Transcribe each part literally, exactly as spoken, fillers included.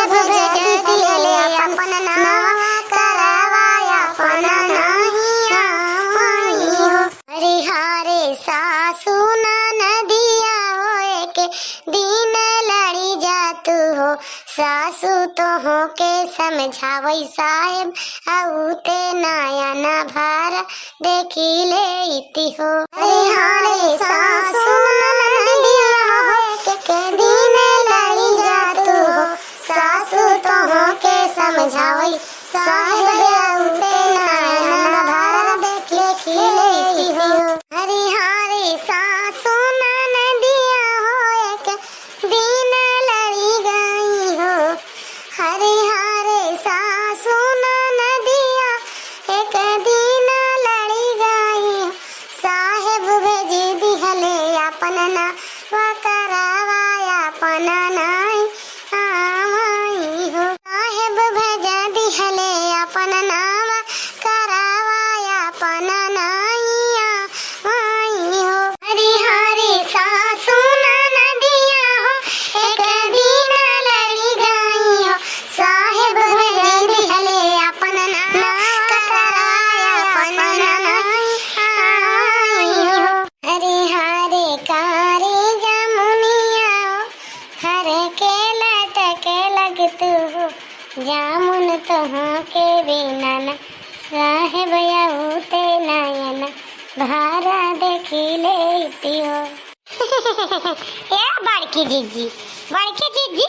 भेज दिहले अपन नावा, करवा अपन नाही आवाई हो। अरे हाँ रे सासू ननदिया हो, एक दिन लड़ी जा तू हो, सासू तोहके समझावई साहेब, अउते नयन भर देखी लेती हो। अरे हाँ रे सासू ननदिया हो, एक दिन लड़ी जा तू हो, सासू तोहके समझावई साहेब, अउते नयन भर देखी लेती हो। अरे हाँ रे सासू ननदिया हो, एक दिन लड़ी गई हो। अरे हाँ रे सासू ननदिया, एक दिन लड़ी गई हो। साहेब भेज दिहले अपन नावा, करवा अपन नाही आवाई हो। साहेब भेज दिहले अपन नावा, करवा अपन नाही आवाई हो। हरी हरी सासू ननदिया हो, एक दिन लड़ी गई हो। साहेब भेज दिहले अपन नावा, करवा अपन नाही आवाई हो। हरी हरी कारी जमुनिया हो, हर के लटके लगतू हो, जामुन तोहके बिना ना साहेब अउते नयन भर देखी लेती हो। ए बड़की जिज्जी, बड़की जिज्जी,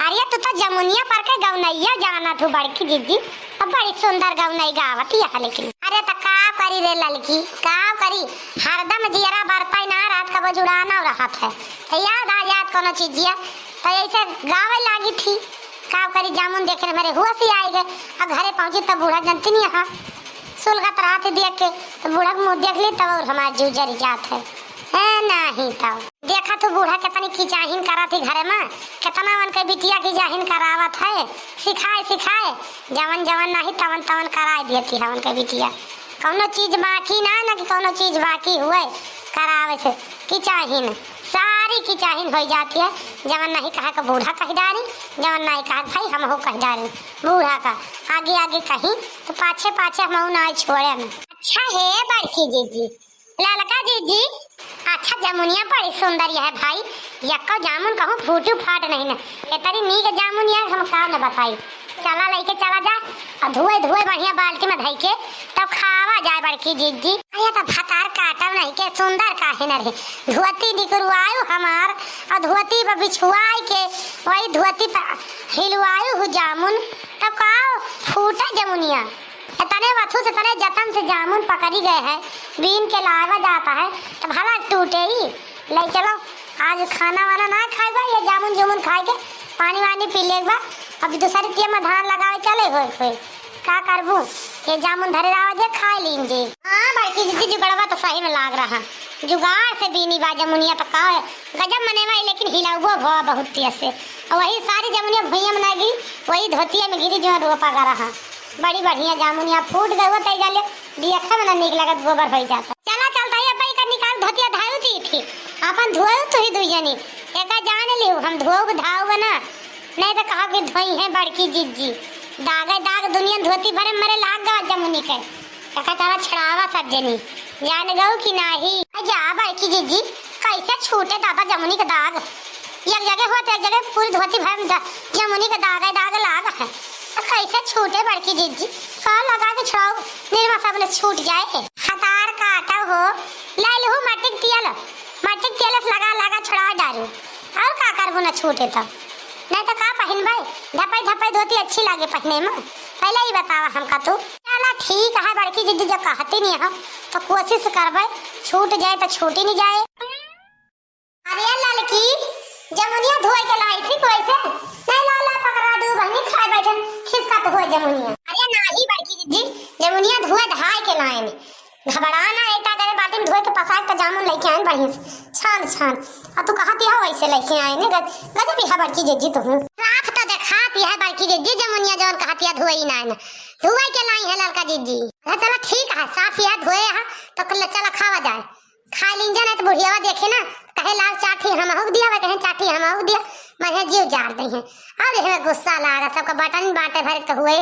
अरे तू तो जमुनिया पर के गवनैया जानत हो बड़की जिज्जी। अब बड़ी सुंदर गवनई गावत है लेकिन। अरे त का करी रे ललकी, का करी, हरदम जियरा बरतै ना, रात का बजुड़ाना रहत है, त याद आ जात कोनो चीजिया, त ऐसे गावे लागी थी। का करी, जामुन देखे मेरे होश ही आए गए। अब घरे पहुंची तब बूढ़ा जनती नहीं है, सुलगत रहत ही देख के, तो बूढ़ा के मुंह देख ली तब और हमार जीव जरी जात है। है नाही तो। देखा तू बूढ़ा केतनी किचाहिन करत ही घरे में, केतना उनके बिटिया किचाहिन करावत है, सिखाए सिखाए, जवन जवन नाही तवन तवन कराए देती है उनके बिटिया। कौनो चीज बाकी ना, ना कि कौनो चीज बाकी हुए करावे से, किचाहिन, सारी किचाहिन होइ जाती है। जवन नाही कहा के बूढ़ा कह डारी, जवन नाही कहा के भाई हमहू कह डारी, बूढ़ा का आगे आगे कहीं तो पाछे पाछे हमहू नाही छोड़े में। अच्छा हे बड़की जिज्जी, ललका जिज्जी, अच्छा जमुनिया बड़ी सुंदर यह भाई, यक्को जामुन कहूँ फूटू फाट नहीं न, इतनी नीक जामुन यह हम का न बताई। चला लइके चला जा, और धोए धोए बढ़िया बाल्टी में धइके तब खावा जाए बड़की जिज्जी। अरे तो भतार काटव नहीं के सुंदर काहे न रहे, धोती निकरवायु हमार, और धोती पर बिछुआई के वही धोती पर हिलवायु हु जामुन, तब का फूटा जमुनिया। इतने वथु से, इतने जतन से जामुन पकड़ी गए है, बीन के लावा जाता है, तो भला टूटे ही। ले चलो, आज खाना वाना ना खाए बा, ये जामुन जुमुन खाए के पानी वानी पी ले बा। अब दूसरी तिया में धान लगावे चले होए होए, का करबू? ये जामुन धरे रहा जे खा लीन जे। हाँ बड़की जिज्जी, जुगड़वा तो सही में लाग रहा, जुगाड़ से बीनी बा जमुनिया तो का गजब मने भाई, लेकिन हिलाउबो भवा बहुत तेज से। और वही सारी जमुनिया भुइयां में ना गिरी, वही धोतिया में गिरी जो रोपा गा रहा। बड़ी बढ़िया जामुनिया फूट गए, वो तई जाले, देखे में ना नीक लगत, गोबर होई जाता। चला चलता है, अपन का निकाल धोतिया धारू दी थी, अपन धोए तो ही दुई जनी, एका जान लिहू, हम धोब धाव ना, नहीं तो कहा कि धोई है बड़की जिज्जी। दागे दाग दुनिया धोती भरे मरे लाग गवा जमुनी के। एका चला छड़ावा सब जनी, जान गऊ कि नाही। आ जा बड़की जिज्जी, कैसे छूटे दादा जमुनी के दाग। एक जगह होत, एक जगह पूरी धोती भर में द-, जमुनी के दाग है, दाग लाग है। तो कैसे छूटे बड़की जिज्जी? का लगा के छुड़ाओ, निरमा सब ने छूट जाए। हतार काटो हो, ले लहू मट्टी के तेल, मट्टी के तेल से लगा लगा छुड़ा डारू। और का करबू न छूटे तो? नहीं तो का पहिनबे? धपई धपई धोती अच्छी लागे पहिने में। पहले ही बतावा हमका तू। चला ठीक है बड़की जिज्जी, जो कहती नहीं हो तो कोशिश करबे, छूट जाए तो छूटी नहीं जाए। अरे ललकी, जमुनिया धोए के लाई थी कोई से? नहीं ला, ला पकड़ा दू बहनी, खाए बैठन खिसकत हुए जमुनिया। अरे नाही बड़की जिज्जी, जमुनिया धोए धाए के लाए ने। घबरा ना, एकटा करे बाल्टी में धोए के पसार के जामुन लेके आए बढ़िया से, छान छान। और तू कहती है वैसे लेके आए ने, गज-, गजब यह बड़की जिज्जी तू। साफ तो देखाती है बड़की जिज्जी, जमुनिया जौन कहती है धोए ही ना, ना। धोए के लाई है ललका जिज्जी। हाँ, चला ठीक है, साफ यह धोए है, तो कल चला खावा जाए। खाइ लीन जा, नहीं तो बुढ़ियावा देखे ना, कहे लाव चाठी हमहू दिया, वह कहे चाठी हमहू दिया, मने जीव जार दे हैं। और हमें गुस्सा लागा, सबका बटन बाटे भर के हुए।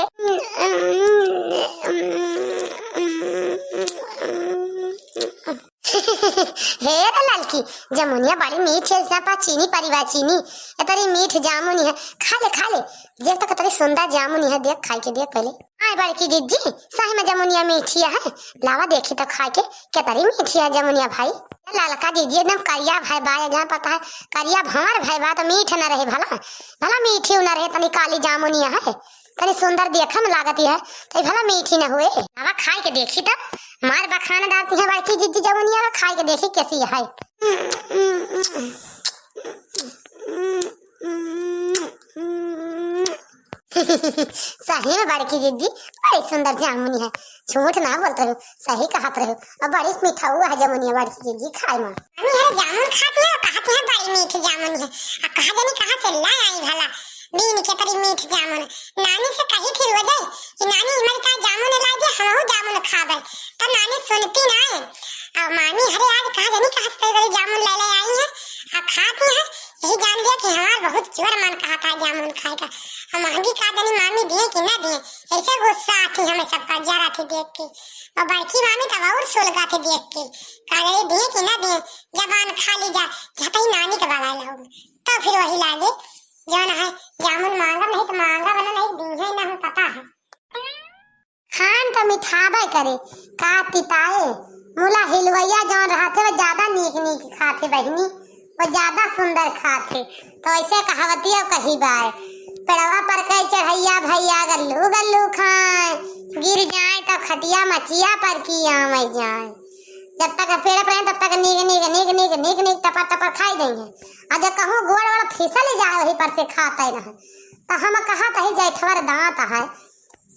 हे रे ललकी, जमुनिया बड़ी मीठ है, इसमें पा चीनी परी बा चीनी, इतनी मीठ जामुन है, खा ले खा ले, देख तो कितनी सुंदर जामुन है, देख खाई के देख पहले। आय बड़की जिज्जी, सही में जमुनिया मीठी है, लावा देखी तो खाई के, कितनी मीठी है जमुनिया भाई। ललका जिज्जी एकदम करिया भाई बा, जहाँ पता है करिया भंवर भाई बा तो मीठ न रहे भला, भला मीठी न रहे, तनी काली जामुनिया है। तनी सुंदर देखे में लागत है, तो भला मीठी न हुए। अब खाई के देखी तो, मार बखान डालती है बड़की जिज्जी जमुनिया, अब खाई के देखी कैसी है। सही में बड़की जिज्जी, बड़ी सुंदर जामुनी है, झूठ ना बोलत रहो, सही कहत रहो, और बड़ी मिठाऊ है जमुनिया बड़की जिज्जी खाए में। मामी हरे जामुन खाती है, कहती है बड़ी मीठी जामुन है, आ कहा जानी कहाँ से ला आई भला, बीन के परी मीठ जामुन। नानी से कही थी रोजे कि नानी हमारे का जामुन ला दे, हमहू जामुन खाबे, तो नानी सुनती ना है। और मामी हरे आज कहा जानी कहाँ से कही जामुन ले ले आई है, आ खाती है, यही जान लिया कि हमार बहुत जोर मन कहा था जामुन खाए का। हम महंगी का जानी मामी दिए कि ना दिए, ऐसे गुस्सा आती हमें सबका जरा थी देख के। और बड़की मामी तब और सुलगा थी देख के, का जानी दिए कि ना दिए, जबान खाली जा, जाते ही नानी के बला लाओ। तो फिर वही लागे, जौन है, जामुन मांगा नहीं तो मांगा बना नहीं, दी है ना, हम पता है। खान तो मिठाबे करे, का तिताए, मुला हिलवैया जौन रहते, वो ज्यादा नीक नीक खाते बहिनी, वो ज्यादा सुंदर खाते। तो ऐसे कहावतिया कही बाय, पेड़वा पर कई चढ़ैया भैया गल्लू गल्लू खाए, गिर जाए तो खटिया मचिया पर की आवे जाए। जब तक पेड़ पर हैं, तब तक नीक, नीक, नीक, नीक, नीक, नीक, टपर, टपर खाई गई हैं। और जब कहूँ गोड़ वोड़ फिसल जाए, वही पर से खाते रहे। तो हम कहा तही जैठवर दांत है,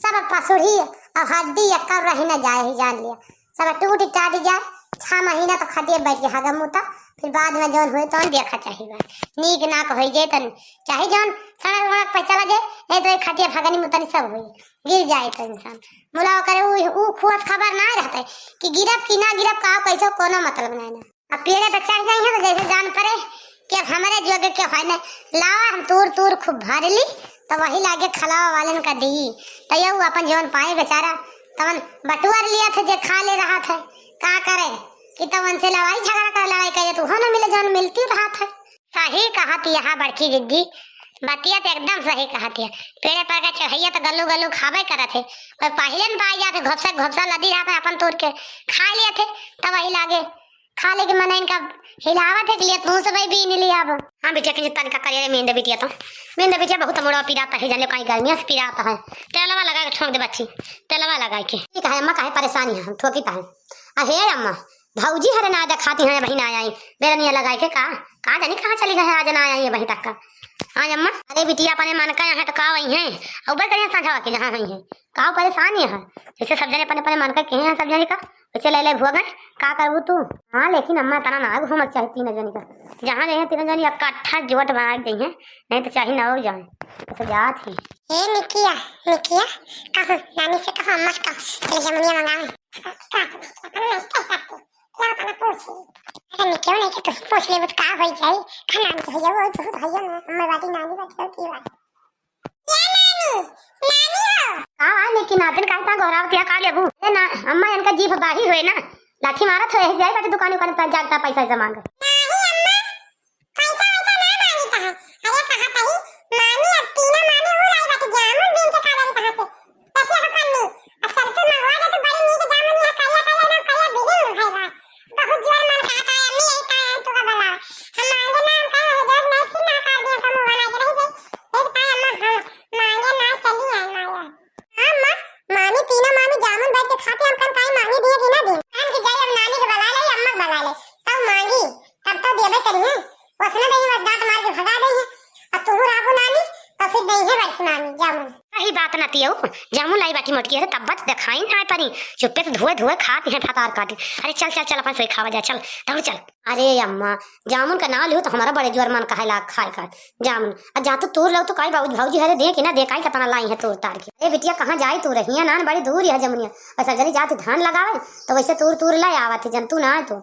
सब पसुड़ी और हड्डी एक रह न जाए, ही जान लिया। सब टूट टाट जाए, छह महीना तो खटिए बैठ के हगम मुता, फिर बाद में जौन हुए तौन देखा चाहिए। नीक नाक हो जाए तन, चाहे जौन सड़क वड़क पे चला जाए, नहीं तो एक खटिया भगनी मुतनी सब हुई, गिर जाए तो इंसान। मुला करे उ, उ खुआस खबर ना रहता है कि गिरब कि ना गिरब, का कैसे, कोनो मतलब नहीं ना। अब पेड़े पे चढ़ गई है तो जैसे जान पड़े कि अब हमारे जोगे के है ना, लावा हम तूर तूर खूब भर ली, तो वही लागे खलावा वालन का दी, तो ये उ अपन जौन पाए बेचारा, तवन बटुअर लिया थे जे खा ले रहा थे, का करे कि तवन से लड़ाई झगड़ा कर, लड़ाई करे तो हो ना मिले, जौन मिलती रहा थे। सही कहत यहाँ बड़की जिज्जी, बतिया तो एकदम सही कहत है। पेड़े पर के चढ़ैया तो गल्लू गल्लू खाबे करत है, और पहिले न पाई जाते घोपसा घोपसा लदी रहत है, अपन तोड़ के खा लिए थे, तब वही लागे खा ले के मन इनका हिलावत है के लिए तू सब भी नहीं लिया अब। हाँ बिटिया, के तनिका करिए रे मींद बिटिया, तो मींद बिटिया बहुत मुड़वा पिराता है, जाने काई गर्मिया से पिराता है। तेलवा लगा के ठोंक दे बच्ची, तेलवा लगा के। ठीक है अम्मा, काहे परेशानी है, हम ठोकी पाए। अहे अम्मा, भौजी हरे ना देखाती हैं, वही ना आई। बेरनिया लगाई के का, का जानी कहाँ चली गए हैं, आज ना आई है वहीं तक का। हाँ अम्मा। अरे बिटिया, अपने मन का यहाँ तो का आई हैं, ऊपर करिए साझा के जहाँ आई हैं। का परेशान है, जैसे सब जने अपने अपने मन का कहे हैं सब जने का, वैसे ले ले भुआ गए, का करबू तू? हाँ लेकिन अम्मा इतना ना घूमक चाहे तीन जने का, जहाँ जाए तीन जने इकट्ठा जोट बना के जाइए, नहीं तो चाहे ना हो जाए, ऐसे जात ही। ए निकिया, निकिया, कहो नानी से कहो, अम्मा से कहो, चले जमुनिया मंगावे। का, का, का, का, का, का, का, का, का, का, का, पूछी। अरे निकिया नहीं कि तू पूछ ले, वो तो का होई जाई, खाना में तो होई जाई, वो तो होई जाई ना, अम्मा बाटी नानी बाटी होती है। ए नानी, नानी हो। का बा निकी नातिन, काहे ता गोहरावत या, का लेबू? ए ना, अम्मा इनका जीभ बाही होए ना, लाठी मारत होए, जाए बाटे दुकान उकान पर जाता पैसा वैसा मांगे। नाही अम्मा, पैसा वैसा ना मांगी कहा। अरे कहा तही, मामी अब तीनों मामी उ लाई बाटे जामुन बीन के खा जानी कहाँ से। देखिए हो पन्नी, अब सरसों मंगवा दे तो बड़ी नीक जामुन है, करिया करिया ना करिया बिगिन है बा। बहुत जोर मन कहता है, अम्मी यही कहा है तू का बला। हम मांगे ना, हम कहे हो जोर नहीं फिर ना कर दिया, समूह बना के रह गई। एक पाए अम्मा, हम मांगे ना चली आए मांगे। हाँ अम्मा, मामी तीनों मामी जामुन बैठ के खाते, हम कन काई मामी दिए कि ना दिए। हम के जाए अब नानी के बला ले, अम्मा के बला ले, तब मांगी, तब तो देबे करी है। वसने दही बस दांत मार के भगा दे है। अब तू राबू नानी, तो फिर दही है बैठ मामी जामुन। सही बात ना तियो, जामुन लाई बाटी मोटकी, अरे तब बात दिखाई ना परी, चुप्पे से धोए धोए खाती है फतार काटी। अरे चल चल चल, अपन सोई खावा जाए, चल दौड़ चल। अरे अम्मा, जामुन का नाम लियो तो हमारा बड़े जोर मन कहे लाग खाए का जामुन। आ जा तो तूर लो तो काई बाबू भौजी हरे दे कि ना दे, काई कतना लाई है तूर तार के। अरे बिटिया कहाँ जाए तू रहिया नान बड़ी दूर है जमुनिया, और सब जनी जाती धान लगावे तो वैसे तूर तूर लाई आवत है जन तू ना आए तो।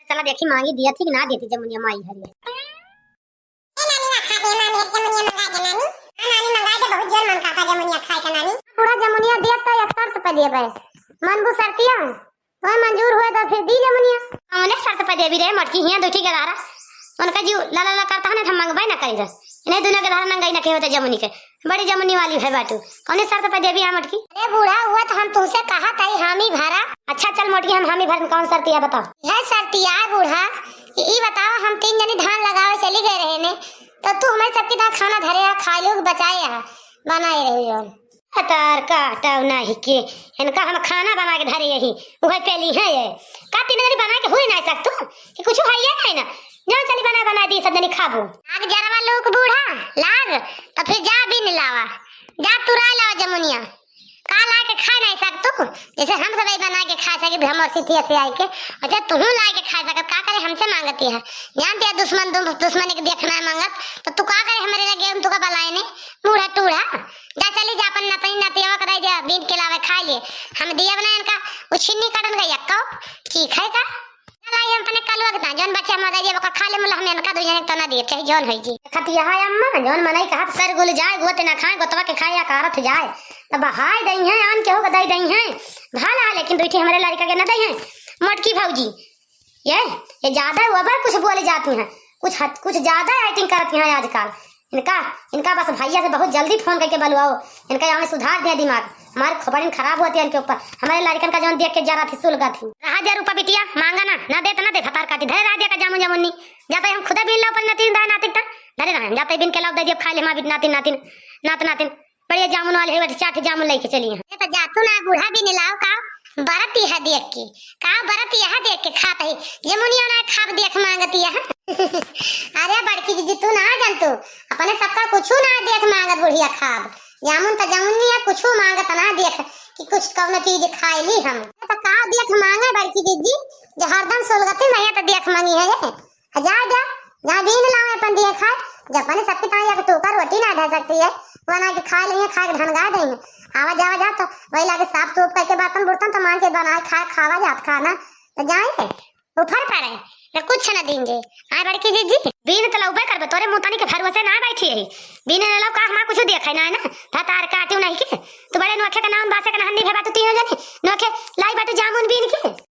चला देखी मांगी दिया थी कि ना देती जमुनिया माई हरी। ए नानी, ना खाते हैं, मामी, जमुनिया मंगा दे नानी। हाँ नानी, मंगा दे, बहुत जोर मन करता जमुनिया खाए का नानी। बूढ़ा जमुनिया दिया तो एक शर्त पे दिए बे। मनबू शर्तिया? वह मंजूर हुए तो फिर दी जमुनिया। कौने शर्त पे देबी रे मोटकी, हियाँ दुखी गदारा। उनका जीव ला ला ला करता है ना, हम मंगबे ना करी। इन्हें दुनो गदारा नंगाई ना के होते जमुनी के। बड़ी जमुनी वाली है बाटू। कौने शर्त पे देबी हाँ मोटकी? अरे बूढ़ा हुआ तो हम तुमसे कहा था ही हामी भरा। अच्छा चल मोटकी, हम हामी भरन, कौन शर्तिया बताओ? यह शर्तिया है बूढ़ा, ई बताओ, हम तीन जनी धान लगावे चली गए रहे ने, तो तू हमारे सबकी धान खाना धरे है, खा लो कि बचाए है, बनाए रहे हो जौन। हतार काटव नाही के, इनका हम खाना बना के धरे यही, उहे पेली है ये। का तीन जनी बना के हुई नाही सकतू? कि कुछ है ये नाही ना? जौन चली बना, बना दी, सब जनी खाबू। आग जरवा लोग बूढ़ा, लाग, तो फिर जा बीन लावा, जा तुराई लावा जमुनिया। का लाए के खाए नाही सकतू? जैसे हम सब बना के खा सके, हम और सिथिया से आए के, अच्छा तुहू लाए के खा सकत, का करे हमसे मांगती है? जानती है दुश्मन, दुम-, दुश्मन के देखना है मांगत, तो तू का करे हमारे लगे, हम तुका बलाए ने, बूढ़ा टूढ़ा। जा चली जा अपन नतनी नतियावा कराई दे, बीन के लावे खाए लिए। हम दिया बना इनका, वो छिन्नी काटन गई अक्का, ठीक है का? चला, ये अपने कलुआ के ता, जौन बच्चा मर जाए, ओका खा ले, मुला हम इनका दो जने के तो ना दिए, चाहे जौन होई जी। खतिया है अम्मा, जौन मनई कहा, सर गुल जाए, गोते ना खाए, गोतवा के खाए या कारत जाए। तब हाय दई हैं, आन के होगा दई दई हैं। भला, लेकिन दुई ठे हमरे लड़का के ना दई हैं। मोटकी भौजी, ये, ये ज्यादा वो बार कुछ बोली जाती हैं, कुछ हद, कुछ ज्यादा acting करती हैं आजकल। इनका, इनका बस भैया से बहुत जल्दी फोन करके बलवाओ, इनका यहाँ सुधार दे दिमाग, हमारे खोपड़िन खराब होती है इनके ऊपर। हमारे लड़कन का जौन देख के जरा थी सुलगा थी। रहा दे रूपा बिटिया, मांगा ना, ना दे तो ना दे, भतार काटी, धरे रहा दे का जामुन जामुन नी। जाते हम खुदे बीन ला अपन नाती दाय नातिक ता, धरे रहा, जाते बीन के लाओ दे दियो, खा ले माँ बिट नातिन नातिन, नात नातिन। बढ़िया जामुन वाले है, बैठ चाट जामुन लेके चली हैं। ये तो जातू ना बूढ़ा बीन लाओ का, बरत यह देख के, का बरत यह देख के खात है, जमुनिया ना खाब देख मांगती है। अरे बड़की जीजी तू ना जानतू, अपने सबका कुछ ना देख मांगत बुढ़िया खाब, जामुन त जामुन नहीं है, कुछ मांगत ना देख कि कुछ कौनो चीज खाए ली हम। ये तो का देख मांगे बड़की जीजी, जो हरदम सोलगती नहीं है तो देख मांगी है ये। आ जा, जा, जा बीन लावे अपन दिए खाए। जब अपने सबके ताई एक टोकर रोटी ना ढा सकती है, बना के खा लेंगे, खा के ढनगा देंगे। आवा जावा जा तो वही लागे साफ सूफ करके बर्तन बुर्तन तो मान के बनाए खाए, खावा जात खाना। तो जाए ऊपर पड़े, ना कुछ ना देंगे। आए बड़की जीजी, बीन तो लौबे करबे, तोरे मुतानी के भरोसे ना बैठी है। बीन ना लौ का हमार कुछ देखे ना है ना, भतार काटियो नहीं के। तू बड़े नोखे का नाम बासे का नहन नहीं भे बाटू तीनों जने, नोखे लाई बाटू जामुन बीन के।